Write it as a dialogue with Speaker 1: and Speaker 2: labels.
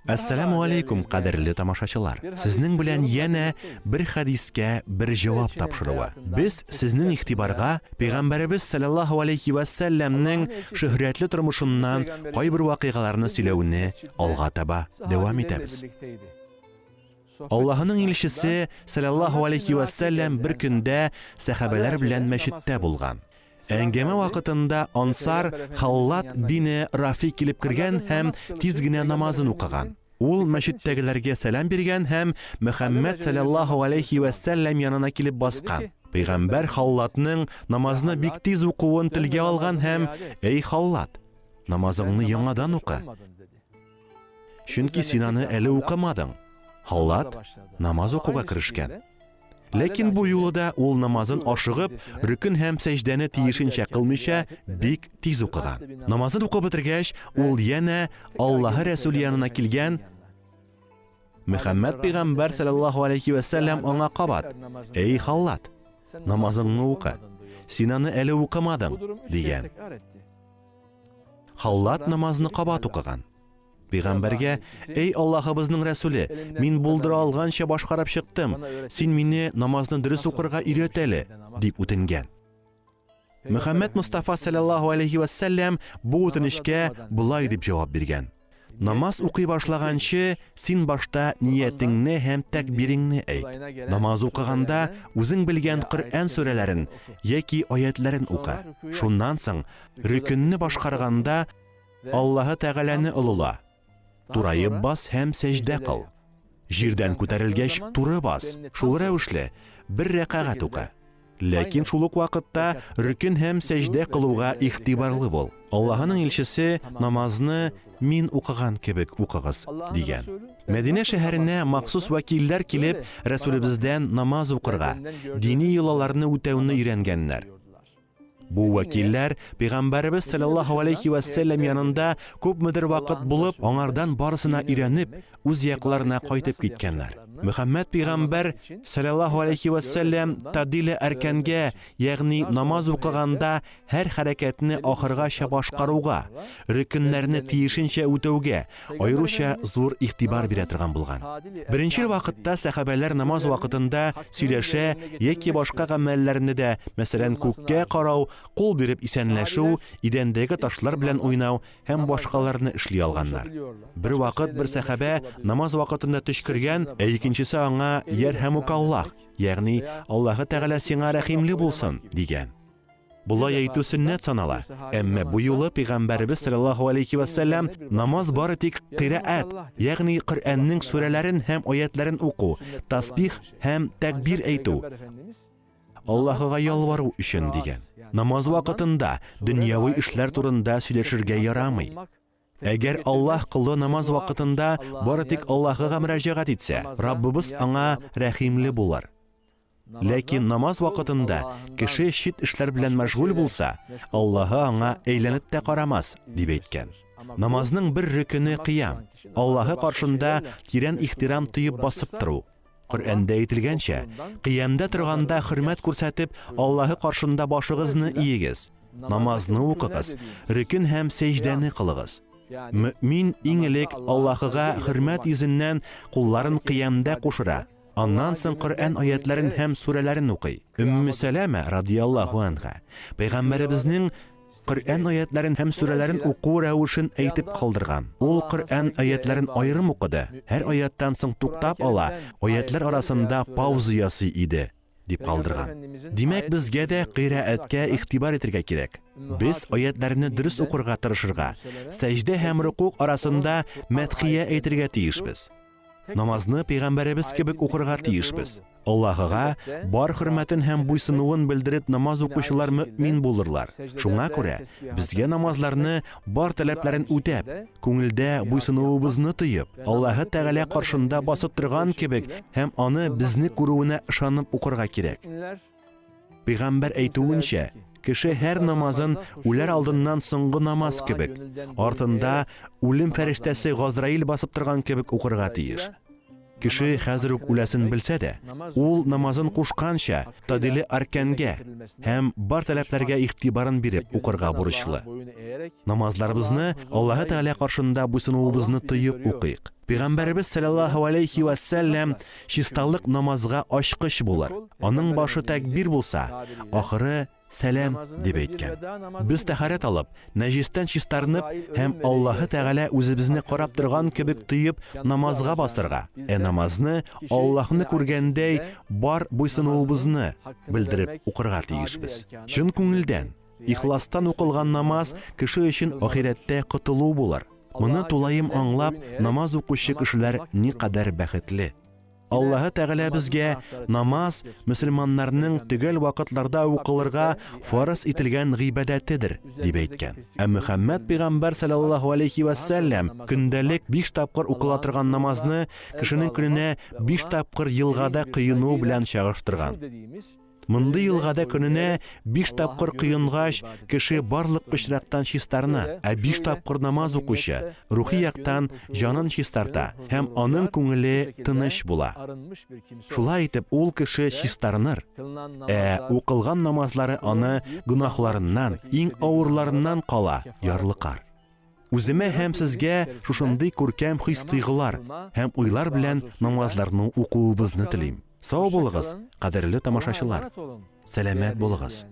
Speaker 1: Әссәламу алейкум, кадерле тамашачылар. Сезнең белән янә бер хәдискә бер җавап тапшыруы. Без сезнең игътибарга Пәйгамбәребез саллаллаһу алейхи ва сәлләмнең шөһрәтле тормышыннан кайбер вакыйгаларны сөйләүне алга таба дәвам итәбез. Аллаһының илчесе саллаллаһу алейхи ва сәлләм бер көндә сәхабәләр белән мәчеттә булган. Әңгәмә вакытында ансар Халлат бине Рафи килеп кергән һәм тиз генә намазын укыган. Ул мәчеттәгеләргә сәлам биргән һәм Мөхәммәд саллаллаһу алейхи ва сәлләм янына килеп баскан. Пәйгамбәр Халлатның намазны бик тиз укуын телгә алган һәм: "Эй Халлат, намазыңны яңадан укы. Чөнки син аны әле укымадың. Халлат намаз укуга керешкән. Ләкин бу юлы да ул намазын ашыгып, рөкен һәм сәҗдәне тиешенчә кылмыйча, бик тиз укыган. Намазын укып бетергәч, ул янә Аллаһы Рәсүле янына килгән. Мөхәммәд пәйгамбәр саллаллаһу алейхи вә сәлләм аңа кабат: "Эй Халлат, намазыңны укы. Син аны әле укымадың", дигән. Халлат намазны кабат укыган. Пәйгамбәргә, "Эй Аллаһыбызның Рәсүле, мин булдыра алганча башкарып чыктым. Син мине намазны дөрес укырга өйрәт әле", дип үтенгән. Мөхәммәд Мустафа саллаллаһу алейхи ва сәлләм бу үтенечкә болай дип җавап биргән: Намаз укый башлаганчы, син башта ниятеңне һәм тәкбиреңне әйт. Намаз укыганда үзең белгән Коръән сүрәләрен яки аятьләрен укы. Шуннан соң рөкенне башкарганда Аллаһы Тәгаләне олыла. Тураеп бас һәм сәҗдә кыл. Җирдән күтәрелгәч, туры бас. Шул рәвешле бер рәкәгать укы. Ләкин шул ук вакытта рөкен һәм сәҗдә кылуга игътибарлы бул. Аллаһының илчесе намазны мин укыган кебек укыгыз, дигән. Мәдинә шәһәренә махсус вәкилләр килеп, Рәсүлебездән намаз укырга, дини йолаларны үтәүне өйрәнгәннәр. Бу вәкилләр Пәйгамбәребез саллаллаһу алейхи вә сәлләм янында күпмедер вакыт булып, аңардан барысына өйрәнеп, үз якларына кайтып киткәннәр. Мөхәммәд пәйгамбәр саллаллаһу алейхи вә сәлләм тадиле әркәнгә, ягъни намаз укыганда һәр хәрәкәтне ахыргача башкаруга, рөкеннәрне тиешенчә үтәүгә аеруча зур игътибар бирә торган булган. Беренчел вакытта сәхабәләр намаз вакытында сөйләшә яки башка гамәлләрне дә, мәсәлән, күккә карау, кул биреп исәнләшү, идәндәге ташлар белән уйнау һәм башкаларны эшли алганнар. Бервакыт бер сәхабә намаз вакытында төчкергән, ә икенчесе аңа Ярхәмукаллаһ, ягъни Аллаһы Тәгалә сиңа рәхимле булсын, дигән. Болай әйтү сөннәт санала. Әмма бу юлы Пәйгамбәребез саллаллаһу алейхи ва сәлләм намаз бары тик кыйраәт, ягъни Коръәннең сүрәләрен һәм аятләрен уку, тасбих һәм тәкбир әйтү, Аллаһыга ялвару өчен дигән. Намаз вакытында дөньяви эшләр турында сөйләшергә ярамый. Әгәр Аллаһ колы намаз вакытында бары тик Аллаһыга мөрәҗәгать итсә, Раббыбыз аңа рәхимле булыр. Ләкин намаз вакытында кеше чит эшләр белән мәшгуль булса, Аллаһы аңа әйләнеп тә карамас, дип әйткән. Намазның бер рөкене кыям, Аллаһы каршында тирән ихтирам тоеп басып тору. Коръәндә әйтелгәнчә, кыямда торганда хөрмәт күрсәтеп, Аллаһы каршында башыгызны иегез, намазны укыгыз, рөкен һәм сәҗдәне кылыгыз. Мөэмин иң элек Аллаһыга хөрмәт йөзеннән кулларын кыямда кушыра, аннан соң Коръән аятләрен һәм сүрәләрен укый. Өмме Сәләмә, радияллаһу анха, Пәйгамбәребезнең Коръән аятләрен һәм сүрәләрен уку рәвешен әйтеп калдырган. Ул Коръән аятләрен аерым укыды, һәр аяттан соң туктап ала, аятләр арасында пауза ясый иде, дип калдырган. Димәк, безгә дә кыйраәткә игътибар итергә кирәк. Без аятләрне дөрес укырга тырышырга, сәҗдә һәм рокуг арасында мәдхия әйтергә тиешбез. Намазны пәйгамбәребез кебек укырга тиешбез. Аллаһыга бар хөрмәтен һәм буйсынуын белдереп намаз укучылар мөэмин булырлар. Шуңа күрә безгә намазларны бар таләпләрен үтәп, күңелдә буйсынуыбызны тоеп, Аллаһы Тәгалә каршында басып торган кебек һәм аны безне күрүенә ышанып укырга кирәк. Пәйгамбәр әйтүенчә, кеше һәр намазын үләр алдыннан соңгы намаз кебек, артында үлем фәрештәсе Газраил басып торган кебек укырга тиеш. Кеше хәзер үк үләсен белсә дә, ул намазын кушканча, тадиле аркәнгә һәм бар таләпләргә игътибарын биреп укырга бурычлы. Намазларыбызны Аллаһы Тәгалә каршында буйсынуыбызны тоеп укыйк. Пәйгамбәребез саллаллаһу алейхи вә сәлләм чисталык намазга ачкыч булыр. Аның башы тәкбир булса, ахыры сәлам дип әйткән. Без тәһарәт алып, нәҗестән чистарынып һәм Аллаһы Тәгалә үзебезне карап торган кебек тоеп намазга басырга, ә намазны Аллаһны күргәндәй бар буйсынуыбызны белдереп укырга тиешбез. Чын күңелдән, ихластан укылган намаз кеше өчен ахирәттә котылу булыр. Моны тулаем аңлап, намаз укучы кешеләр никадәр бәхетле. Аллаһы Тәгалә безгә намаз мөселманнарның төгәл вакытларда укылырга фарыз ителгән гыйбадәтедер, дип әйткән. Ә Мөхәммәд пәйгамбәр саллаллаһу алейхи вә сәлләм көндәлек биш тапкыр укыла торган намазны кешенең көненә биш тапкыр елгада коену белән чагыштырган. Мондый елгада көненә биш тапкыр коенгач, кеше барлык пычрактан чистарына, ә биш тапкыр намаз укучы рухи яктан җанын чистарта һәм аның күңеле тыныч була. Шулай итеп, ул кеше чистарыныр, ә укылган намазлары аны гөнаһларыннан, иң авырларыннан кала ярлыкар. Үземә һәм сезгә шушындый күркәм хис-тойгылар һәм уйлар белән намазларны укуыбызны телим. Сау булыгыз, кадерле тамашачылар. Сәламәт булыгыз.